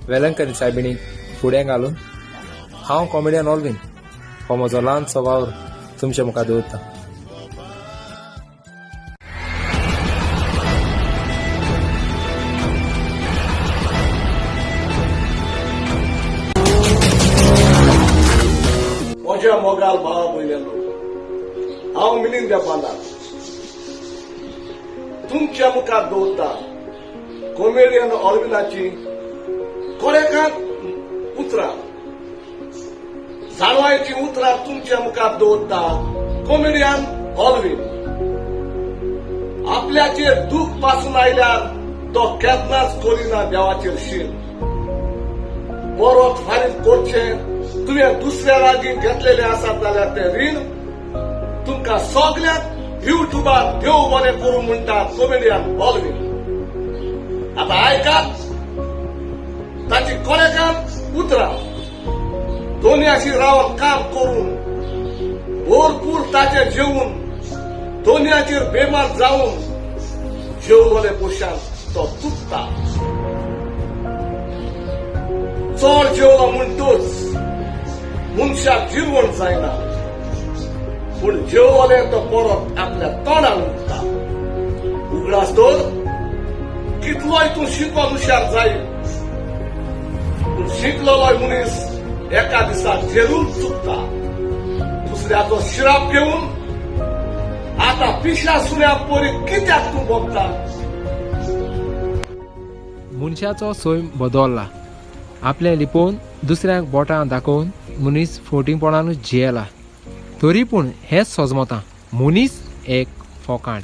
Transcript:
वेलंकरी सायबिणीक फुडें घालून हांव कॉमेडियन ऑलवीन हो म्हजो ल्हानसो वावर तुमचे मुखार दवरता. म्हज्या मोगाल भावा भयण्यांनो, हांव मिलिंद बांदार तुमच्या मुखार दवरता कॉमेडियन ऑलविनाची कोडेकांत उतरां, जाणवायची उतरां तुमच्या मुखार दवरता कॉमेडियन ऑलवीन. आपल्याचेर दूख पासून आयल्यार तो केन्नाच करिना देवाचेर शीण. परत फारीक करचें तुवें दुसऱ्या लागीं घेतलेलें आसात जाल्यार तें रीण तुमकां सगल्यांक युट्यूबार देव बरें करूं म्हणटा कॉमेडियन ऑलवीन. आतां आयकात ताची कोळेकात उतरां. दोनयाशी रावन काम करून भरपूर ताचे जेवून दोनयाचेर बेमार जावन जेवले पोशान तो तुटता. चड जेवलो म्हणटूच मनशाक जिरवण जायना, पूण जेवलें तो परत आपल्या तोंडान उरता. उगडास तर कितलोय तूं शिकोन हुशार जाय, पूण शिकलेलोय मनीस एका दिसा जरूर चुकता. दुसऱ्याचो शिराप घेवन आतां पिशा सुण्या परी कित्याक तूं भोगता? मनशाचो सैम बदल्ला. आपलें लिपोवन दुसऱ्यांक बोटां दाखोवन मनीस फोटींगपणानूच जियेला. तरी पूण हेंच सोजमता, मनीस एक फोकाण.